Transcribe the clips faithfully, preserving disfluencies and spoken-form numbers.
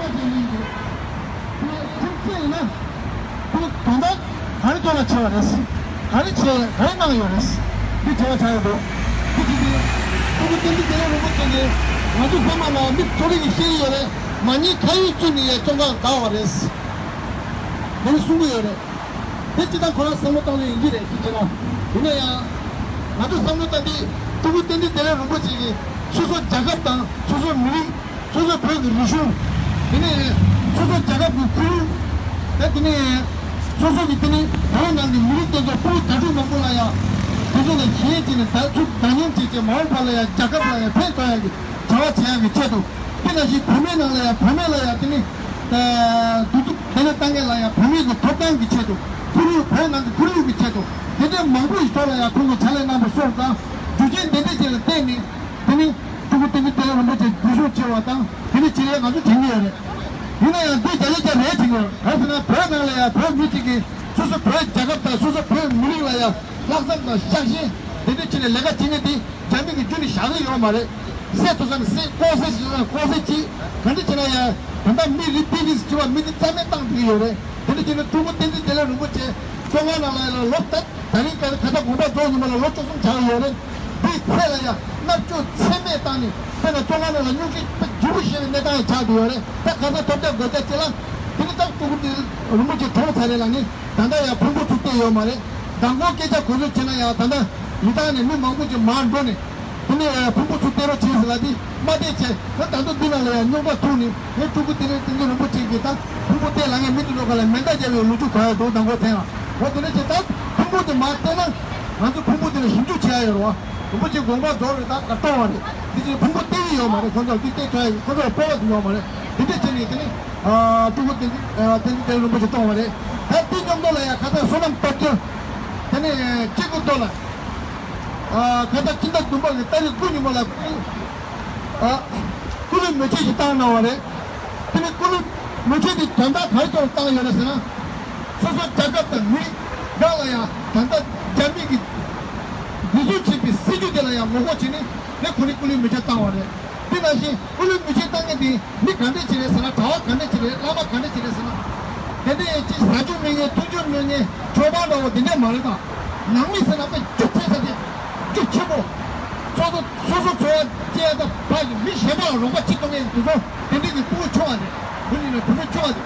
པ་ཅིག་ཡིན་འདུག་དེ་ཐུགས་བརྩེ་ཡིན་ན། ཁོ་དོན་དག་ག་རེ་ཐོག་ལ་བྱས་པ་རེད། ག་རེ་བྱས་ག་རེ་གནང་ཡོད་རེད། འདི་དྲི་བ་དྲག་ཡོད་འདུག་འདི་དྲིས་ཏེ། སྤྲུལ་སྐུ་བསྟན་འཛིན་བདེ་ལེགས་རིན་པོ་ཆེ་གིས་ང་ཚོ་ཚང་མ་ལ་མི་ཚོ་རིགས་ཀྱིས་ཤེས་ཀྱི་ཡོད་རེད། མ་ཉེས་ཁ་གཡོགས་བཙུགས་ནས་ཡ་བཙོན་ཁང་བཀག་པ་རེད། མ་ཎི་གསུང་གི་ཡོད་རེད། དེ་སྤྱིར་བཏང་ཁོ་རང་བསམ་བློ་བཏང་ལེ་ཡིན་གྱི་རེད་ཅེས་བྱས་ན། ཡིན་ན་ཡང་། ང་ཚོ་བསམ་བློ་བཏང་དུས་སྤྲུལ་སྐུ་བསྟན་འཛིན་བདེ་ལེགས་རིན་པོ་ཆེ་གིས་སོ་སོ་རྒྱལ་ཁབ་དང་སོ་སོ་མི་རིགས། སོ་སོ་བོད་ཀྱི་རིག་གཞུང་། དེ་ནས་སོ་སོ་རྒྱལ་ཁབ་ཀྱི་ཁོར་ཡུག་ད་དེ་ནས་སོ་སོ་གི་དེ་ནས་བོད་ནང་གི་མི་རིགས་དེ་ཚོ་ཕྲུ་གུ་དྭ་ཕྲུག་མང་པོ་ལ་ཡང་དེ་ཚོ་ལ་ཞེན་བྱས་ནས་ད་ཚུར་བདག་གཉེར་བྱས་བྱས་མ་འོངས་པ་ལ་ཡང་རྒྱལ་ཁབ་ལ་ཡང་ཕན་ཐོགས་ཡག་གི་བྱ་བ་བྱེད་ཡག་གི་ཆེད་དུ། དེ་ནང་བཞིན་བུད་མེད་ནང་ལ་ཡང་བུད་མེད་ལ་ཡང་དེ་ནས་གདུག་རྩུབ་དེ་ནས་བཏང་མཁན་ལ་ཡང་བུད་མེད་ཀྱི་ཐོབ་ཐང་གི་ཆེད་དུ། ཁོར་ཡུག་བོད་ནང་གི་ཁོར་ཡུག་གི་ཆེད་དུ། དེ་འདྲའི་མང་པོ་ཞིག་ཐོག་ལ་ཡང་ཁོང་གིས་ཕྱག་ལས་གནང་པ་སོང་ཙང་རྒྱུ་རྐྱེན་དེ་འདྲ་ཅིག་ལ་བརྟེན་ནས། དེ་ནི་སྤྲུལ་སྐུ་བསྟན་འཛིན་བདེ་ལེགས་རིན་པོ་ཆེ་འཛུལ་ཞུགས་བྱས་པ་དང་དེ་ནི་ཕྱིར་ཡང་ང་ཚོ་དྲན་གྱི་ཡོད་རེད། ཡིན་ན་ཡང་འདི་རྒྱ་ལས་ཀྱང་རེད་ཅིག་ཡོད་ག་རེ་ཟེར་ན་བོད་ནང་ལ་ཡང་བོད་མི་གཅིག་གིས་སོ་སོ་བོད་རྒྱལ་ཁབ་དང་སོ་སོ་བོད་མི་རིགས་ལ་ཡང་ལྷག་བསམ་དང་ཤ་ཞེན་དེ་འདྲ་བྱས་ནས་ལས་ཀ་བྱེད་མཁན་དེ་རྒྱ་མི་གིས་རྒྱུན་ནས་བཞག་གི་ཡོད་མ་རེད། བསད་ཐུབ་ས་ནས་བསད། ལྐོག་བསད་བྱེད་ས་ནས་ལྐོག་བསད་བྱེད། ག་འདྲ་བྱས་ན་ཡང་ད་ལྟ་མི་རེ་ཕུད་རེ་བྱས་པ་མི་དེ་རྩ་མེད་བཏང་བསྡད་ཀྱི་ཡོད་རེད། དེ་འདྲ་བྱས་ན་སྤྲུལ་སྐུ་བསྟན་འཛིན་བདེ་ལེགས་རིན་པོ་ཆེ་བཙོན་ཁང་ནང་ལ་ཡང་ལོ་ད། ད་རིང་ཁ་ཁ་ད་དགོངས་པ་རྫོགས་ཉིན་མ་ལ་ལོ་བཅུ་གསུམ་ཆགས་ཡོད་རེད། འདིའི་ཚེ་ལ་ཡང་མནར་གཅོད་ཚད་མེད་བཏང་ནས་དཔེར་ན་བཙོན་ཁང་ནང་ལ་སྙུང་གཞི་དཔེ་ལྗིད་པོ་བཤད་པའི་གནས་སྟངས་ཡང་ཆགས་བསྡད་ཡོད་རེད། ད་གང་ཟག་ཐོབ་རྒྱག་དགོས་རྒྱག་ཅེས་ལ་དེ་ནི་ད་སྤྲུལ་སྐུ་རིན་པོ་ཆེ་གྲོངས་ཚར་རེད་ལ་ནི་ད་ལྟ་ཡང་ཕུང་པོ་ཚུར་བསྟན་ཡོད་མ་རེད། མདང་དགོང་སྐད་ཆ་གོ་ཚོད་བྱས་ན་ཡང་ད་ལྟ་ཡིན་ཐང་ནས་མི་མང་པོ་ཅིག་མར་འགྲོ་ནས་དེ་ནས་ཕུང་པོ་ཚུར་བསྟན་རོགས་བྱེད་ཟེར་ལ་དེ་མ་བསྟན་བྱས་ད་ད་དུང་འདི་ནང་ལ་ཡང་རྙོག་དྲ་ཐུག་ནས་དེ་སྤྲུལ་སྐུ་དེ་ནས་དེ་ནས་རིན་པོ་ཆེ་གིས་ད་ཕུང་པོ་བསྟན་ལ་ངས་མི་དེ་ཚོ་ག་ལ་མེ་མདའ་བརྒྱབ་པའི་ལོ་རྒྱུས་ག་ཡོད་འདུག་མདང་དགོང་མཚན་ལ་འོ་དེ་ནས་ཅི་ད་ཕུང་པོ་དེ་མར་བསྟན་ན་ང་ཚོ་ཕུང་པོ་དེ་ལ་ཞིབ་འཇུག་བྱེད་ཡ་ཡོད་རེད་བ། རིན་པོ་ཆེ་དགོངས་པ་རྫོགས་རེད། ད་ག་གཏོང་བ་རེད། དེ་ཅི་ཕུང་པོ་བསྟན་གྱི་ཡོད་མ་རེད། ཁོ་ཚོ་ལ་དེ་བསྟན་ཐུབ་ཡ་ཡོད། ཁོ་ཚོ་ལ་སྤོབས་པ་དེ་ཡོད་མ་རེད། དེ་འདྲ་བྱས་ནས་དེ་ནས་ཨ་སྤྲུལ་སྐུ་བསྟན་འཛིན་ཨ་བསྟན་འཛིན་བདེ་ལེགས་རིན་པོ་ཆེ་གཏོང་བ་རེད། ད་དེ་མཉམ་དུ་ལ་ཡ་ཁ་ཚ་བསོད་ནམས་སྟོབས་རྒྱལ། དེ་ནས་སྐྱེ་དགུ་མདོ་ལ་ཨ་ཁ་ཚ་སྤྱི་ཟླ་བདུན་པ་གི་ཏ་རིག་དགུ་ཉིན་མོ་ལ་སྐུ་ཨ་སྐུ་ལུས་མེ་མཆོད་ཞིག་བཏང་གནང་བ་རེད། དེ་ནས་སྐུ་ལུས་མེ་མཆོད་དེ་དོན་དག་ག་རེ་ཐོག་བཏང་ཡོད་རེད་ཟེར་ན། སོ་སོ་རྒྱལ་ཁབ་དང་མི་རིགས་འགའ་ལ་ཡང་ད་ལྟ་རྒྱ་མི་གིས་འཛིན་བཟུང་བྱས་པའི་སྲིད་ཇུས་དེ་ལ་ཡང་ངོ་རྒོལ་བྱས་ནས་ནི་ཁོ་ནི་སྐུ་ལུས་མེ་མཆོད་བཏང་བ་རེད། དེ་ནང་བཞིན་སྐུ་ལུས་མེ་མཆོད་བཏང་མཁན་དེ་མི་ག་འདྲས་ཅིག་རེད་ཟེར་ན། གྲྭ་བ་ག་འདྲས་ཅིག་རེད། བླ་མ་ག་འདྲས་ཅིག་རེད་ཟེར་ན། དེ་འདྲས་ཅིག་ཟ་རྒྱུ་མེད་མཁན་འཐུང་རྒྱུ་མེད་མཁན་ཆོས་པ་འདྲ་བོ་དེ་འདྲས་མ་རེད་ད། ནང་མི་ཟེར་ན་དཔེ་རྒྱུ་ཚད་ས་དེ་རྒྱུ་ཆེན་པོ། སོ་སོ་སོ་སོ་འཚོ་བ་སྐྱེལ་ཡ་ད་ཕ་གི་མི་གཞན་པ་ལ་རོགས་པ་བྱེད་གཏོང་མཁན་དེ་ཚོ་དེ་འདྲས་ཀྱི་སྤུ་གུ་ཆུང་བ་རེད། བུ་ནི་ནི་བུ་མོ་ཆུང་བ་རེད།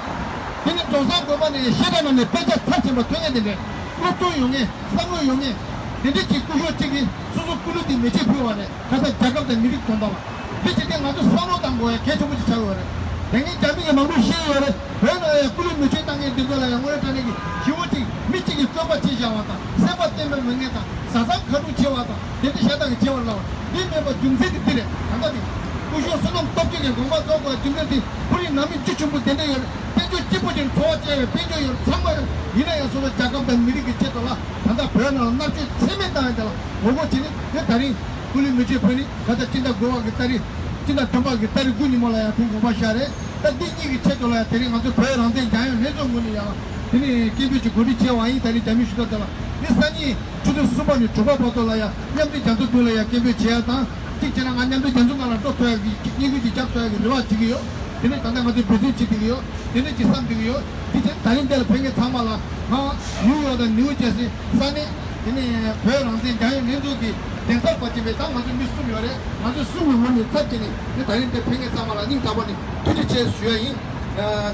དེ་ནི་རྫོང་སར་དགོན་པ་ནས་བཤད་གྲྭ་ནང་ནས་དཔེ་ཆ་མཐར་ཕྱིན་པ་ཐོན་མཁན་དེ་འདྲས་སློབ་སྟོན་ཡོང་མཁན། བསམ་བློ་ཡོང་ངེས། དེ་འདྲ་ཅིག་སྐུ་ཞབས་གཅིག་གིས་སོ་སོ་སྐུ་ལུས་དེ་མེ་མཆོད་ཕུལ་བ་རེད། ཁ་ས་རྒྱལ་ཁབ་དང་མི་རིགས་དོན་དག་ལ། དེ་བྱེད་དུས་ང་ཚོ་བསམ་བློ་གཏང་དགོས་ཡ་གལ་ཆེན་པོ་ཅིག་ཆགས་ཡོད་རེད། དེ་ངས་རྒྱ་མི་གི་མང་པོས་ཤེས་ཡོད་རེད། བོད་ནང་ཡང་སྐུ་ལུས་མེ་མཆོད་བཏང་མཁན་འདི་ཚོ་ལ་ཡང་དངོས་གནས་དྲང་གནས་ཀྱི་ཞི་བོ་གཅིག་མི་གཅིག་གིས་བཀོད་པ་བྱས་བཞག་པ་དང་། སེམས་པ་བརྟན་པོ་མེད་མཁན་དང་། བཟའ་ཚང་ཁ་ཐུག་བྱས་པ་དང་། དེ་འདྲ་ཤ་སྟག་གི་བྱས་པ་ལ་འདི་མེད་པ་རྒྱུ་མཚན་དེ་འདི་རེད། ད་ལྟ་དེ་སྐུ་ཞབས་བསོད་ནམས་སྟོབས་རྒྱལ་གྱི་དགོངས་པ་རྫོགས་དགོས་རྒྱུ་མཚན་དེ་ཁོ་རའི་ནང་མི་རྒྱུ་ཆེན་པོ་དེ་འདྲ་ཡོད་རེད། དཔལ་འབྱོར་སྐྱིད་པོ་ཅན་འཚོ་བ་སྐྱེལ་བའི་དཔལ་འབྱོར་ཡོད་རེད། ཚང་མ་ཡོད་རེད། ཡིན་ན་ཡང་སོ་སོ་རྒྱལ་ཁབ་དང་མི་རིགས་ཀྱི་ཆེད་དུ་ལ་ད་ལྟ་བོད་ནང་ལ་མནར་གཅོད་ཚད་མེད་བཏང་ཡོད་དེ་ལ་ངོ་རྒོལ་བྱས་ནས་དེ་ད་རིང་སྐུ་ལུས་མེ་མཆོད་ཕུལ་ནས་ད་ལྟ་སྤྱི་ཟླ་དགུ་པ་གི་ཏ་རིག་སྤྱི་ཟླ་བདུན་པ་གི་ཏ་རིག་དགུ་ཉིན་མོ་ལ་ཡང་ཕུལ་དགོངས་པ་བཞག་རེད། ད་འདི་གཉིས་ཀྱི་ཆེད་དུ་ལ་ཡང་དེ་རིང་ང་ཚོ་བོད་རང་བཙན་རྒྱལ་ཡོངས་ལྷན་ཚོགས་ངོས་ནས་ཡང་དེ་ནས་སྐད་འབོད་ཅིག་གོ་སྒྲིག་བྱས་པ་ཡིན། ད་རིང་རྒྱ་མིའི་ཕྱི་དྲག་དེ་ལ་འདི་སང་ཉིན་ཆུ་ཚོད་གསུམ་པ་ནས་དྲུག་པ་བར་དུ་ལ་ཡང་མཉམ་འབྲེལ་རྒྱལ་ཚོགས་མདུན་ལ་ཡང་སྐད་འབོད་བྱེད་ཡ་དང་། གཅིག་བྱས་ན་ང་མཉམ་འབྲེལ་རྒྱལ་ཚོགས་ནང་ལ་འགྲོ་ཐུབ་ཡ་གི་བསྙེན་བཀུར་ཅིག་རྒྱག་ཐུབ་ཡ་གི་རེ་བ་བྱེད་ཀྱི་ཡོད། དེ་ནས་ད་ལྟ་ང་ཚོས་འབད་བརྩོན་བྱེད་བསྡད་ཀྱི་ཡོད། དེ་ནས་ཅིག་བསམ་བསྡད་ཀྱི་ཡོད། དེ་བྱས་ད་རིང་འདི་ལ་ཕེབས་མཁན་ཚང་མ་ལ་ང་ནིའུ་ཡོག་དང་ནིའུ་ཇར་སི་ས་གནས། དེ་ནས་བོད་རང་བཙན་རྒྱལ་ཡོངས་ལྷན་ཚོགས་ཀྱི་གདན་ས་བར་གྱི་བའི་ད་ང་ཚོ་མི་གསུམ་ཡོད་རེད། ང་ཚོ་གསུམ་གྱི་ངོས་ནས་ཚབ་བྱས་ནས་དེ་ད་རིང་འདིར་ཕེབས་མཁན་ཚང་མ་ལ་སྙིང་ཐག་པ་ནས་ཐུགས་རྗེ་ཆེ་ཞུ་ཡ་ཡིན།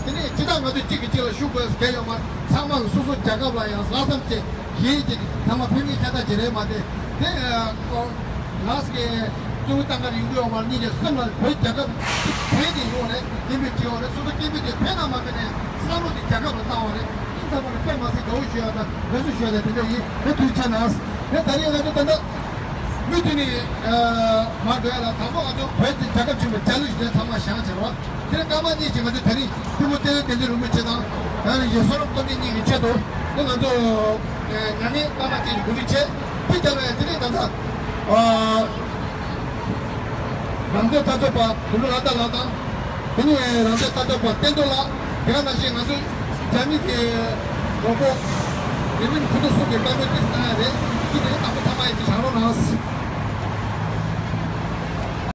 དེ་ནས་སྤྱི་བཏང་ང་ཚོས་གཅིག་གིས་གཅིག་ལ་ཞུ་དགོས་གལ་ཡོད་མ་རེད། ཚང་མ་གི་སོ་སོ་རྒྱལ་ཁབ་ལ་ཡང་ལྷག་བསམ་བྱས། གཞན་གྱི་ཚང་མ་ཕན་ངེས་ཤ་སྟག་ཅིག་རེད་མ་གཏོགས། དེ་ཨ་ཁོ་ལགས་ཀྱི་གཙོ་བོ་ཏང་ག་རིང་པོ་ཡོང་བར་གཉིས་ཀྱི་སེམས་ལ་བོད་རྒྱལ་ཁབ་ཕན་གྱི་ཡོང་རེད། སྐད་འབོད་བྱེད་ཡོང་རེད། སོ་སོ་སྐད་འབོད་དེ་ཕན་ན་མ་ཕན་ནའི་བསམ་བློ་དེ་རྒྱལ་ཁབ་ལ་བཏང་བ་རེད། ཚང་མ་ལ་དཔེ་མ་སྲིད་དགའ་བོ་ཞུ་ཡ་དང་འབྲེལ་གསོ་ཞུ་ཡ་དང་དེ་འདྲ་ཡིན། དེ་ཐུགས་རྗེ་ཆེ་གནང་། དེ་ད་རིང་ང་ཚོ་ད་ལྟ་མུ་མཐུད་ནས་མར་འགྲོ་ཡ་ལ། དང་པོ་ང་ཚོ་བོད་ཀྱི་རྒྱལ་ཁབ་ཆེན་པོའི་ལྕགས་ལུ་ཞིག་ལ་ཚང་མ་བཞེངས་བྱས་རོགས། དེ་ནས་སྐར་མ་གཉིས་ཀྱིས་ང་ཚོས་ད་རིང་ཐིམ་ཕུ་ཏེ་རེ་བསྟན་འཛིན་རིན་པོ་ཆེ་དང་ཡང་ན་ཡེ་ཤེས་རབ་རྟོགས་ལྡན་གཉིས་ཀྱི་ཆེད་དུ་ནི་ང་ཚོ་མྱ་ངན་སྐར་མ་གཅིག་གི་གོ་སྒྲིག་བྱས། དེ་རྒྱབ་ལ་ཡང་དེ་རིང་ད་ལྟ་རང་བཙན་ལྟ་རྟོག་པ་དགུང་ལོ་ལག་བསྟར་ལགས་དང་། དེ་ནས་རང་བཙན་ལྟ་རྟོག་པ་བསྟན་རྡོར་ལགས། དེ་ག་ནང་བཞིན་ང་ཚོ་རྒྱ་མི་གི་མགོན་པོ་ལེ་ནིན་ཁོ་ཚོ་གསུམ་གྱི་བཀའ་མོལ་དེ་གནང་ཡ་རེད། དེ་ནས་དང་པོ་ཐ་མ་ཡིན་དེ་བཞག་རོགས་གནང་།